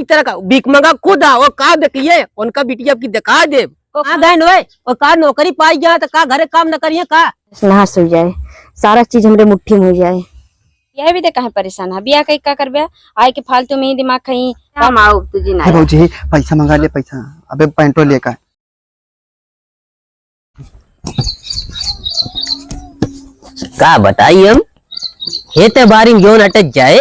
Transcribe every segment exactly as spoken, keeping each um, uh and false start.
तरह का भीख मंगा खुद आ, और का देखिए, उनका बिटिया की दिखा दे। ओ का गए नोए, ओ का नौकरी पाई गया तो का घरे काम न करिए का? नहास हो जाए, सारा चीज हमरे मुट्ठी में हो जाए। यह भी देखा है परेशान है, बियाह कई का करबे, आए के फालतू में ही दिमाग खाई। हम आओ तुझे ना हे आया। भौजी, पैसा मंगा ले, पैसा। अबे पैंटो लेकर। का बताई हम, खेते बारी में जौन अटक जाए,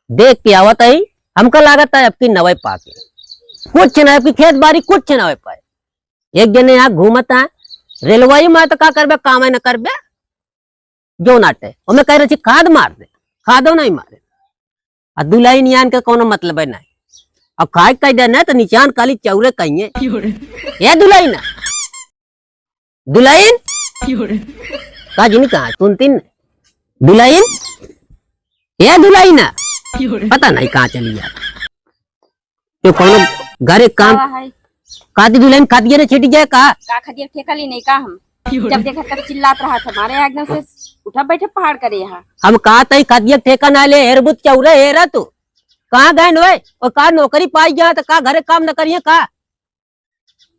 देख के आवत है, हमका लागत है अब की नवे पाके, कुछ ना, अब की खेत बारी कुछ ना हो पाए। एक जने यहाँ घूमत है, रेलवाई में तो का करबे, काम न करबे, जौन अटे, ओमे कह रहे खाद मार दे, खादो नहीं मारे। आ दुलहिन यान के कौनो मतलब है नहीं। अब खाए कह दे ना तो निशान खाली चौरे कहिए। ए दुलहिन, दुलहिन, का जिन कहा सुनती न? दुलहिन, ए दुलहिन, पता नहीं कहाँ चली जा। तो कौनो घरे काम का है? काती दुलहिन खातिया ने छिटी जाए का? का खातिया ठेका ली नहीं का हम? जब देखा तब चिल्लात रहा था, हमारे यहाँ एकदम से उठा बैठे पहाड़ करे यहाँ। हम कहा तई खातिया ठेका ना ले, हेरबुत चौरे हेरा तू। कहाँ गए नोए? और का नौकरी पाई गया तो का घरे काम न करिए का?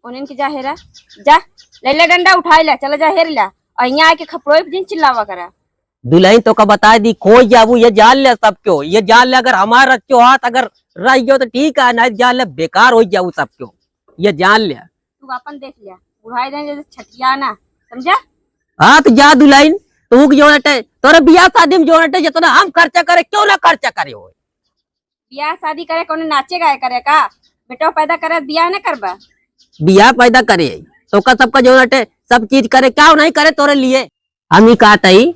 उन्हें की जा हेरा, जा, ले ले डंडा उठाई ले, चला जा हेर ले। और यहाँ आके खपड़ोई पे जिन चिल्लावा करा। दुलहिन तो का बताए दी, खोज जाबू, ये जान ले सब क्यों, ये जान ले अगर हमारा रच्चो हाथ अगर रह गयो तो ठीक है, नहीं जान ले बेकार हो जाबू सब क्यों, ये जान ले। तू अपन देख लिया, बुढ़ाई दे जैसे छठिया ना, समझा? हाँ तो जा दुलहिन, तू की जौन अटे, तोरे बियाह शादी में जौन अटे, जितना हम खर्चा करे, क्यों ना खर्चा करे हो। बियाह शादी करे, कौनो नाचे गाए करे का? बेटवा पैदा करे, बियाह न करबा? बियाह पैदा करे, तो का सबका जौन अटे, सब चीज करे, क्या नहीं करे तोरे लिए? हम ही कहत हई,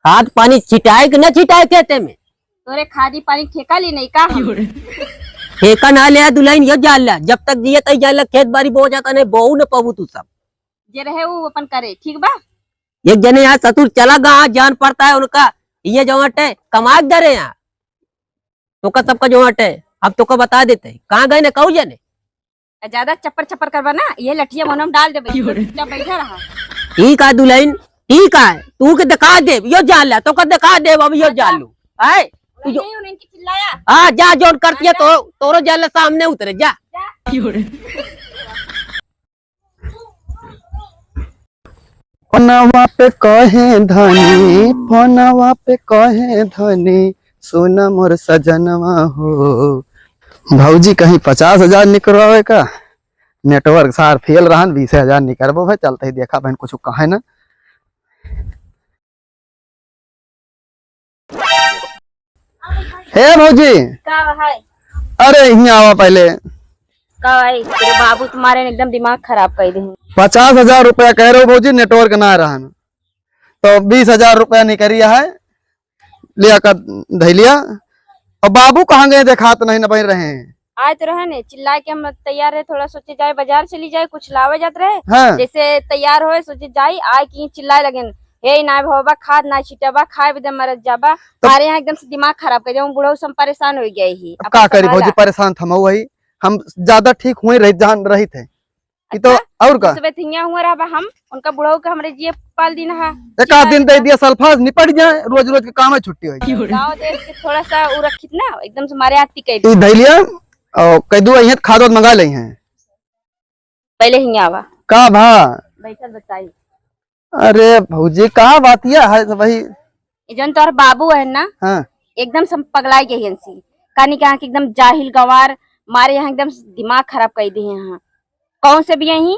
खाद पानी छिटाए कि न छिटाए खेते में? तोरे खादी पानी ठेका ली नहीं का हम? ठेका ना ले दुलहिन, यो जान ला, जब तक जिए तई जान ला, खेत बारी बो जाता नहीं, बहू न पबू तू सब। जे रहे वो अपन करे, ठीक बा? एक जने यहाँ ससुर चला गा, जान पड़ता है उनका, ये जो अटे कमाक दे रहे यहाँ, तोका सबका जो अटे, अब तोका बता देते, कहाँ गए ने कहू जने? ज्यादा चप्पर चप्पर करबा ना, ये लठिया मुँह में डाल देबे। चुपचाप बैठा रहा। ठीक है दुलहिन, ठीक है, तू के दिखा दे, यो जान ला, तोका दिखा दे, अब यो जान लू। आए, तू जो नहीं, उन्हें की चिल्लाया। हाँ, जा जोन करती है, तो तोरो जान ला, सामने उतरे, जा। जा। फोनवा पे कहे धनी, फोनवा पे कहे धनी, सुन मोर सजनवा हो। भौजी कहीं पचास हजार निकरवावे का? Network सार फेल रहन, बीस हजार निकरबो है, चलते ही देखा बहन कुछ कहे ना। हे भौजी। का भाई? अरे, हियाँ आवा पहले। का भाई, तेरे बाबू तुम्हारे ने एकदम दिमाग खराब कर दे हैं। पचास हजार रुपया कह रहे हो भौजी, network ना रहन, तो बीस हजार रुपया निकरिया है, लिया का धैलिया। और बाबू कहाँ गए, देखात नहीं न बन रहे हैं। आए तो रहे ने, चिल्ला के हम तैयार रहे, थोड़ा सोचे जाए बाजार चली जाए, कुछ लावे जात रहे। हाँ। जैसे तैयार होए, सोचे जाई, आए कि चिल्लाए लगेन, "हे ना भवा, खाद ना छिटबा, खाए बदे मरत जाबा।" तो हमारे यहाँ एकदम से दिमाग खराब कर दिया, हम बूढ़ा से हम परेशान हो गए ही। अब का करी भौजी, परेशान थमा वही, हम ज्यादा ठीक हुए रह, जान रही थे। ई तो अच्छा, और का? दूसरे थिंगा हुआ रहा बा, हम उनका बुढ़ऊ के हमरे जिए पाल दिन हा। एक आध दिन दे दिया सल्फास, निपट जाए, रोज रोज के काम है, छुट्टी हो जाए। गाँव देश के थोड़ा सा उ रखित ना, एकदम से मारे आती कह ई धैलिया, और कह दू, अइहें त खाद वाद मंगा ले हैं। पहले ही आवा। का भा? बैठल बताई। अरे भौजी, का बातिया है सब वही? ये जौन तोहर बाबू है ना, हाँ। एकदम से हम पगलाई गई हंसी। कानी कहाँ के एकदम जाहिल गंवार, मारे यहाँ एकदम दिमाग खराब कर दिए हैं। कौन से भी यही,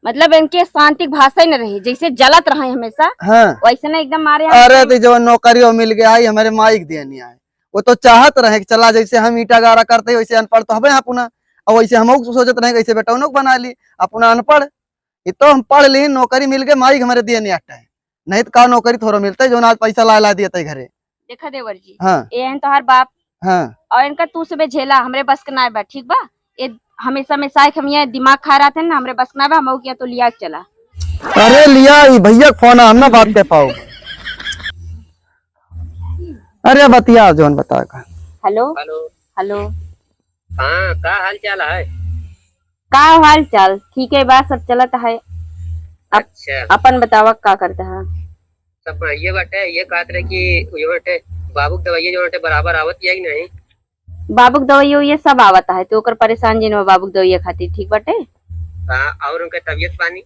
मतलब इनके शांति की भाषा ही न रही, जैसे जलत रहे हमेशा, हाँ। वैसे ना एकदम मारे यहाँ अरे एकदम तो जब नौकरी वो मिल गया है, हमारे माई के दिया नहीं आए, वो तो चाहत रहे कि चला जैसे हम ईटा गारा करते हैं, वैसे अनपढ़ तो हमें अपना, और वैसे हम सोचत रहे कैसे बेटा उन्हों को बना ली अपना अनपढ़। ये तो हम पढ़ ली, नौकरी मिल गई, माई के हमारे दिए नहीं अट्टा है, नहीं तो का नौकरी थोड़ा मिलता है, जो आज पैसा ला ला दिए थे घरे। देखा देवर जी, हाँ। ये हैं तोहार बाप, हाँ। और इनका तू से झेला हमरे बस के ना बा, ठीक बा? ये हमेशा हमेशा एक हम ये दिमाग खा रहा थे ना, हमरे बस के ना बा, हम हो गया तो लिया के चला। अरे लिया, ई भैया के फोन है, हम ना बात कर पाओ। अरे बतिया जौन बता का। हेलो। हेलो। हेलो। हाँ, का हाल चाल है? का हाल चाल? ठीक है बा, सब चलत है। अप-, अच्छा। अपन बतावा, का करता है? सब बढ़िया बाटे। ये कहत रहे कि ये बाटे, बाबू के दवाइया जो बाटे बराबर आवत या कि नहीं? बाबू के दवाई उवाई सब आवत है, तो ओकर परेशान जिन हो बाबू के दवाई खातिर, ठीक बाटे? हाँ, और उनके तबीयत पानी?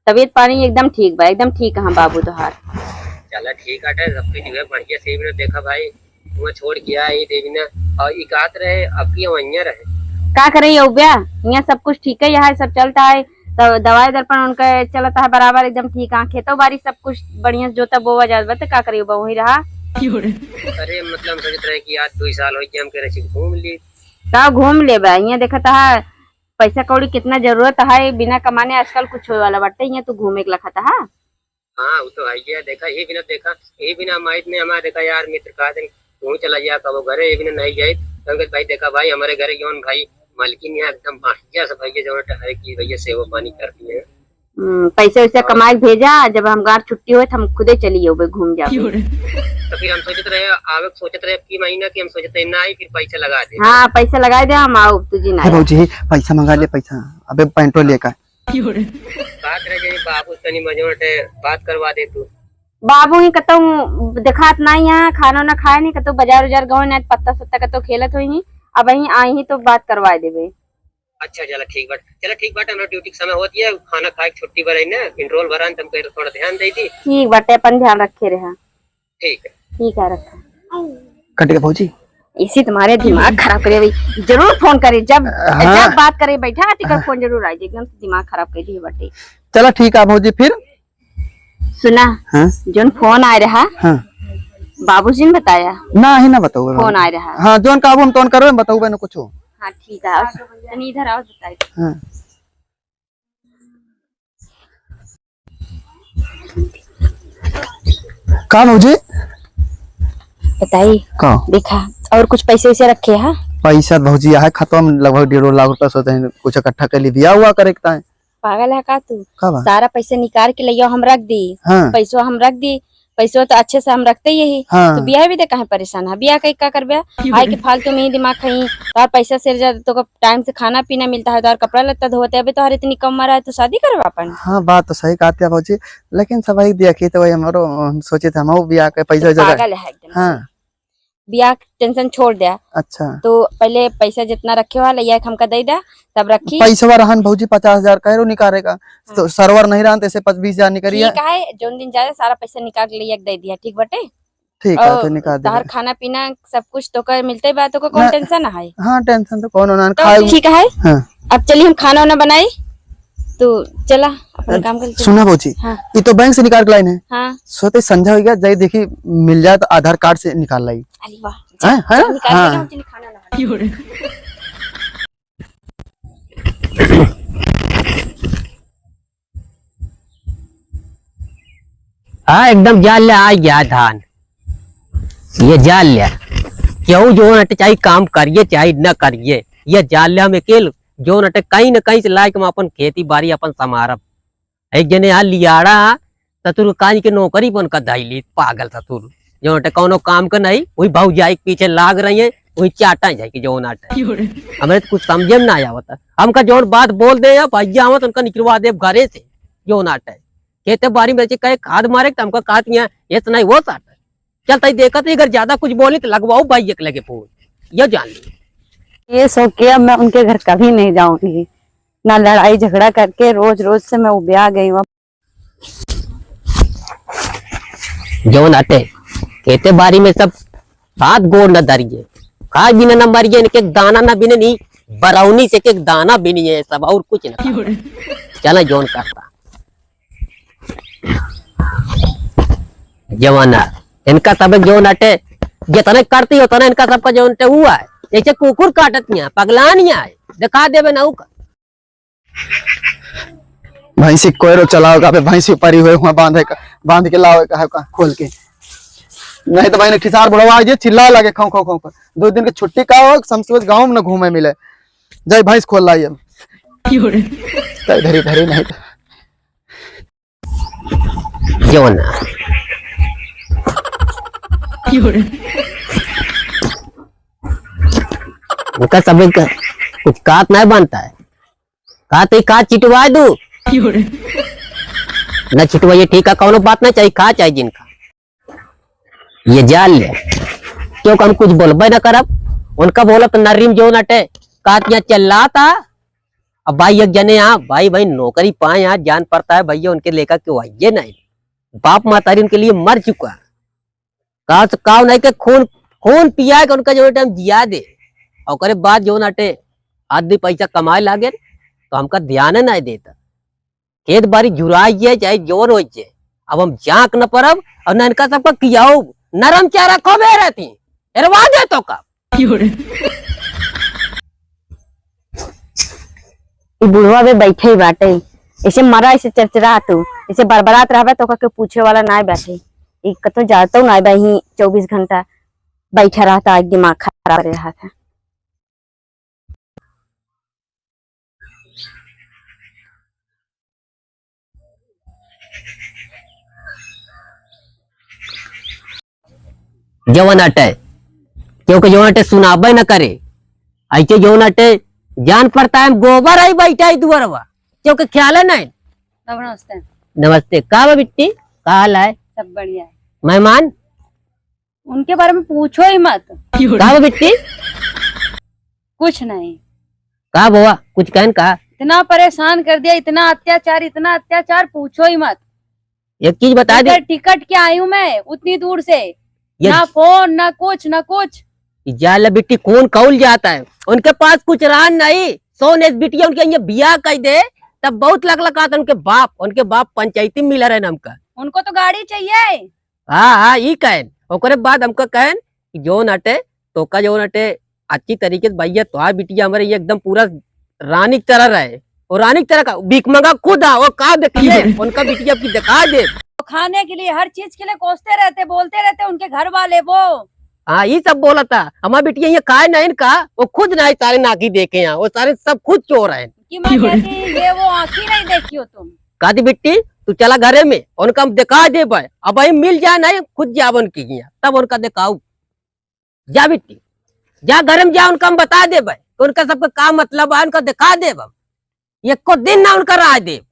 तबीयत पानी एकदम ठीक बा, एकदम ठीक है बाबू तोहार। चला ठीक बाटे, सबकी जो है बढ़िया से ही देखा भाई, वहाँ छोड़ के आई देवी ना, और ई कहत रहे, अब की वहीं रहे। का करे ये उब्या, यहाँ सब कुछ ठीक है, यहाँ सब चलता है, तो दवाई दर्पण उनका चलता है बराबर एकदम ठीक है, खेतों बाड़ी सब कुछ बढ़िया से जोता बोवा जात बा, तो का करे उब्या वहीं रहा। अरे मतलब हम सोचत रहे कि आज दो साल हो गया, हम कह रहे छी घूम ली। का घूम लेबा, यहाँ देखत है पैसा कौड़ी कितना जरूरत है, बिना कमाने आजकल कुछ होए वाला बाटे, यहाँ तू घूमे के लखत है। हाँ, वो तो है ही है। देखा, ये बिना देखा, ये बिना माइत ने हमारे देखा यार मित्र कहा थे, तू चला जा कबो घरे, ये बिना नहीं जाए। तो हम कहे, भाई देखा भाई, हमारे घरे जौन भाई मालकिन यहाँ एकदम बढ़िया से भैया जौन है कि भैया सेवा पानी करती है। हम्म, पैसा वैसा और कमाए के भेजा, जब हम गार छुट्टी होए तो हम खुदे चली जाओ घूम जाओ। तो फिर हम सोचत रहे, आवे के सोचत रहे अब की महीना की, हम सोचत रहे ना आई, फिर पैसा लगा दे। हाँ, पैसा लगा दे, हम आओ तुझे ना हे आए। भौजी, हे पैसा मंगा ले, पैसा। अबे पैंटो लेकर। बात रह जाई, बाबू से तनी मजोटे बात करवा दे तू। बाबू ही कतौ देखात नाही यहाँ, खाना ना खाए नहीं, कतौ बाजार उजार गए नहीं, पत्ता सत्ता कतौ खेलत होई ही, अब वहीं आई ही तो बात करवा देबे। अच्छा, चला ठीक बाटे, चला ठीक बाटे, हमरा ड्यूटी के समय होती है, खाना खाए के छुट्टी भराई ना, पेट्रोल भरान, तुम कहीं थोड़ा ध्यान दे दी। ठीक बाटे, अपन ध्यान रखे रहा। ठीक है। ठीक है, रखा। कट गया भौजी। इसी तुम्हारे दिमाग खराब करे भाई, जरूर फोन करे जब, हाँ। जब बात करे बैठा, टिकर हाँ। फोन जरूर आई, एकदम से दिमाग खराब कर दिए बाटे। चला ठीक है भौजी, फिर सुना, हाँ? जोन फोन आए रहा, हाँ। बाबूजी ने बताया? ना ही ना बताऊँ फोन आए रहा। हाँ, जोन काबू हम तोन करो, बताऊँ ना कुछ। हाँ, ठीक है, तनी इधर आओ, बताई। हाँ। का भौजी? बताई। का? देखा, और कुछ पैसे वैसे रखे हा? पैसा भौजी आहे खाता में, लगभग डेढ़ लाख रुपया सोचे हैं, कुछ इकट्ठा कर ली, बियाह हुआ करे के ताई। पागल है का तू? का बा? सारा पैसा निकाल के लइयो, हम रख दी। हाँ। पैसो हम रख दी, पैसो तो अच्छे से हम रखते ही यही। हाँ। तो बियाह भी दे काहे परेशान है? बियाह कई का करबे? क्यों? भाई के फालतू में ही दिमाग खाई। तार पैसा से ज्यादा तो टाइम से खाना पीना मिलता है, तार कपड़ा लत्ता धोते, अबे तोहर इतनी कम उम्र है, तू शादी करबा अपन? हाँ, बात तो सही कहती है भौजी, लेकिन सब वही देखी तो वही हमारो, हम सोचे थे हम बियाह के पैसा तो जगह। पागल है एकदम हाँ। से। बियाह के टेंशन छोड़ दे। अच्छा। तो पहले पैसा जितना रखे वाला या हमका दे दे, तब रखी। पैसवा रहन भौजी पचास हजार कह रो निकालेगा, हाँ। तो सरवर नहीं रहन, तैसे पच-, बीस हजार निकलिए। ठीक है, जोन दिन जाए सारा पैसा निकाल के ले दे दिया, ठीक बटे? ठीक है, और तो निकाल दे। तोहर खाना पीना सब कुछ तो कर मिलते बा, तो को कौन ना, टेंशन है? हाँ, टेंशन तो कौन होना, तो खाए। ठीक है। हाँ। अब चलिए हम खाना वाना बनाई, तो चला अपन अ, काम कर ले। सुना भौजी, हाँ। ये तो बैंक से निकाल के लाई है। हाँ। सोते संझा हो गया, जाई देखी मिल जाए तो आधार कार्ड से निकाल लाई। अरे वाह, हाँ, जा, हाँ, निकाल हाँ। लेके हम चली खाना ना। हाँ, एकदम जान ले, आ गया धान। ये जान ले, केहू जोन अटे चाहे काम करिए, चाहे न करिए, ये जान ले, हम अकेल जोन अटे कहीं न कहीं से लाइके हम अपन खेती बाड़ी अपन संभारब। एक जने यहाँ लियाड़ा ससुर काज के नौकरी बन कर धैली, पागल ससुर, जोन अटे कौनो काम के नहीं, वही भौजाई के पीछे लाग रही है, वही चाटा जाए कि जोन अटे। हमें तो कुछ समझे में ना आवत है। हमका जोन बात बोल दे या भैया आवत उनका निकलवा दे घरे से, जोन अटे। खेते बाड़ी में कहे खाद मारे तो हमका कहत यहाँ ये तो नहीं वो साट। चल तई देखत ही, अगर ज्यादा कुछ बोली तो लगवाओ भाई एक लगे फोन, ये जान ली। ये सो के अब मैं उनके घर कभी नहीं जाऊंगी, ना लड़ाई झगड़ा करके रोज रोज से मैं उबिया गई हूँ। जौन आटे खेते बाड़ी में सब हाथ गोड़ न धरिए, खाए बिना न मरिए, इनके एक दाना न बिने, नहीं बरौनी से एक एक दाना बिनिए सब, और कुछ न खाए। चला जौन करता जमाना, इनका सब जौन अटे, जितने करती उतना इनका सबका जौन अटे हुआ है, जैसे कुकुर काटत नहीं है, पगला नहीं है, दिखा देवे ना ऊका। भैंसी कोयरो चलाओ का, भैंसी परी हुए हुआ बांधे का, बांध के लाओ का है का खोल के, नहीं तो भाई ने खिसार बुढ़वा आ जे चिल्ला लगे खौ खौ खौ खौ। दो दिन के छुट्टी का हो, समसुवत गाँव में न घूमे मिले, जाई भैंस खोल लाई अब। क्यों रे? कई धरी धरी नहीं तो। जौन उनका सब एक कुछ कात नहीं बनता है, कात ही कात चिटवा दू, न चिटवाइए ठीक है, कौनो बात नहीं चाहिए, खा चाहिए जिनका। ये जान ले, क्योंकि हम कुछ बोलबे ना करब, उनका बोलत नर्री में जौन अटे, कातिया चिल्लाता। अब भाई एक जने यहाँ, भाई, भाई नौकरी पाए यहाँ, जान पड़ता है भैया, उनके लेकर के आइए नहीं। बाप महतारी उनके लिए मर चुका। का, का नहीं के खून, खून पिया के उनका जौन टाइम जिया दे। और ओकरे बाद जौन अटे आदमी पैसा कमाए लागे, तो हमका ध्यान नहीं देता। खेत बारी जुराई जाए, चाहे जोर हो जाए, अब हम जांक न परब और न इनका सबका कियाऊ। नरम चारा खोबे रहती, एरवा दे तो का। ई बुढ़वा बे बैठे ही बाटे, ऐसे मरा, ऐसे चरचरा तू, ऐसे बरबरात रहबे तो ओका के पूछे वाला ना बैठे। ई कतो जातो ना बा, ही चौबीस घंटा बैठा रहता, आज दिमाग खराब रहता। जवन अटे, क्योंकि जवन अटे सुनाबे न करे, ऐसे जवन अटे जान पड़ता है, हम गोबर आई बैठा है दुआरवा, क्योंकि ख्याल है नहीं। बाबा नमस्ते। नमस्ते, का बा बिट्टी, का हाल है? सब बढ़िया है। मेहमान? उनके बारे में पूछो ही मत। का बा बिट्टी? कुछ नहीं। का बोआ, कुछ कहन का? इतना परेशान कर दिया, इतना अत्याचार, इतना अत्याचार, पूछो ही मत। एक चीज बता दे। टिकट के आई हूँ मैं उतनी दूर से, ये ना फोन, ना कुछ, ना कुछ। ई जा ले बिट्टी, कौन कौल जाता है? उनके पास कुछ रहा नहीं, सोने से बिटिया उनके यहाँ बियाह कर दे, तब बहुत लक लकात उनके बाप, उनके बाप पंचायती मिला रहे हमका। उनको तो गाड़ी चाहिए। हाँ, हाँ, ई कहन। ओकरे बाद हमका कहन कि जौन अटे, तोका जौन अटे, अच्छी तरीके से भैया, तोहार बिटिया हमरे ये एकदम पूरा रानी की तरह रहे। और रानी की तरह का, भीख मंगा खुद आ, वो का देखिए, उनका बिटिया की दिखा दे। खाने के लिए, हर चीज के लिए कोसते रहते, बोलते रहते उनके घर वाले वो। हाँ, ई सब बोला था, हमार बिटिया ये खाए नहीं का, वो खुद नहीं सारे नाकी देखे हैं, वो सारे सब खुद चोर हैं। कि मैं कहती, ये वो आँखी नहीं देखी हो तुम। कहती बिट्टी, तू चला घरे में, उनका हम दिखा देबे, अब वही मिल जाए नहीं, खुद जाबन की गया, तब उनका दिखाऊ। जा बिट्टी, जा घरे में जा, उनका हम बता देबे, उनका सबका का मतलब है, उनका दिखा देब हम। एको दिन ना उनका रह देब।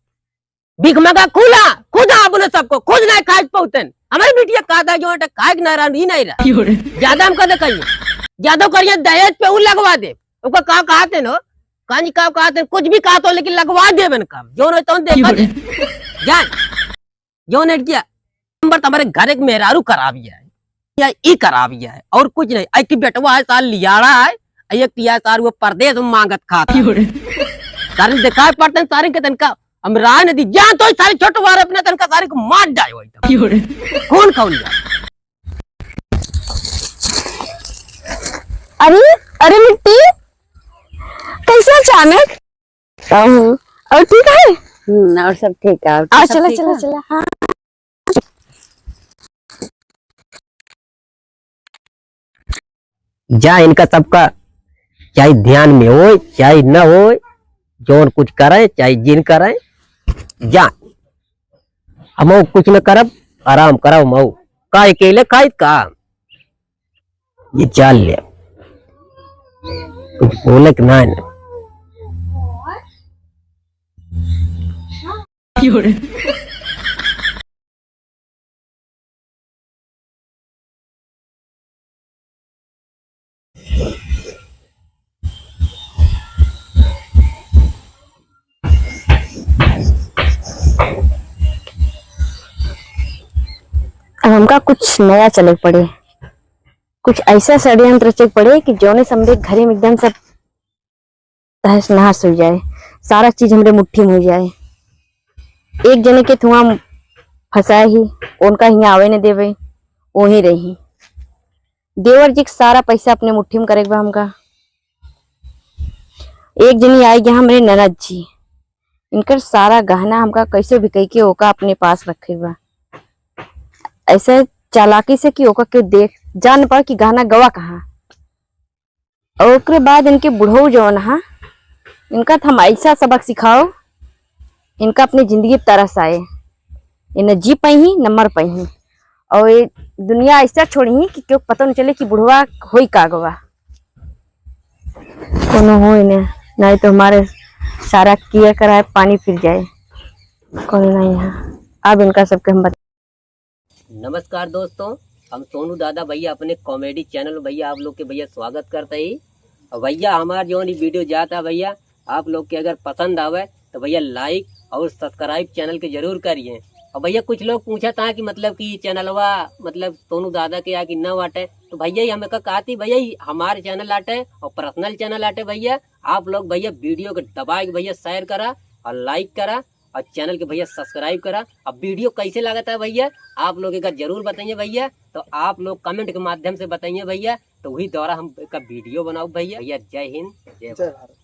भीख मंगा खुला, खुद आपने सबको, खुद नहीं खाए पौतन। हमारी बिटिया का था जो अटे खाए के ना रहा, ही नहीं रहा। ज्यादा हमका दिखाइए, ज्यादा करिए, दहेज पे उ लगवा देब। ओका का कहते न हो? कांजी का कहते न, कुछ भी कहते हो, लेकिन लगवा देबे न काम। जौन होई तौन देखा जाए। जाए। जौन है क्या? नंबर तो हमारे घर एक मेहरारू खराब ही है। या ई खराब ही है, और कुछ नहीं। एक ठे बेटवा है, साल लियाड़ा है, एक ठे साल वो परदेश में मांगत खाता है। सारे दिखाई पड़ते हैं, सारे के तनका हम राय न दी। जान तो सारे छोटवार अपने तनका सारे को मार जाए वही तब। खून खौल जाए। अरे, अरे मिट्टी, कैसे अचानक? और ठीक है? हम्म, और सब ठीक है, और और सब चला, ठीक चला, है? चला, हाँ। जा इनका सबका, चाहे ध्यान में होय, चाहे न होय, जौन कुछ करे, चाहे जिन करे, जा। हमहू कुछ न करब, आराम करब हमहू। का अकेले खाइत का? ये चाल ले। कुछ बोले कि ना, ना। अब हमका कुछ नया चले के पड़े, कुछ ऐसा षड्यंत्र रचे के पड़े कि जौने से हमरे घरे में एकदम सब तहस नहस हो जाए, सारा चीज हमरे मुट्ठी में हो जाए। एक जने के थुआ फंसाए ही, उनका हियाँ आवे न देवे, वहीं रही। देवर जी के सारा पैसा अपने मुट्ठी में करे के बा हमका। एक जनी आई गया हमरे ननद जी, इनकर सारा गहना हमका कैसे भी कई के ओका अपने पास रखे के बा, ऐसे चालाकी से कि ओका केहू देख जान पाए कि गहना गवा कहाँ। और ओकरे बाद इनके बुढ़ऊ जौन हा, इनका त हम ऐसा सबक सिखाओ, इनका अपने जिंदगी पे तरस आए, ये न जी पाई, न मर पाई। और ये दुनिया ऐसा छोड़ी कि क्यों पता न चले कि बुढ़वा होई का गवा। कोनो होई न, नहीं तो हमारे सारा किया कराए पानी फिर जाए। कोनो नहीं है। अब इनका सबके हम बता नमस्कार दोस्तों, हम सोनू दादा भइया अपने comedy channel में भइया आप लोग के भइया स्वागत करते ही। और भइया हमार जौन ई video जाता भइया, आप लोग के अगर पसंद आवे तो भइया like और subscribe channel के जरूर करिए। और भइया कुछ लोग पूछा था कि मतलब कि चैनलवा मतलब सोनू दादा के या कि न बाटे, तो भइया ई हमें का कहती भइया ई हमार channel आटे और personal channel आटे भइया। आप लोग भइया video के दबाए के भइया share करा और like करा और channel के भइया subscribe करा। अब video कैसे लागत है भइया आप लोग एक बार जरूर बताइए भइया, तो आप लोग comment के माध्यम से बताइए भइया, तो वही द्वारा हम एक video बनाओ भइया। भइया जय हिंद, जय जय भारत।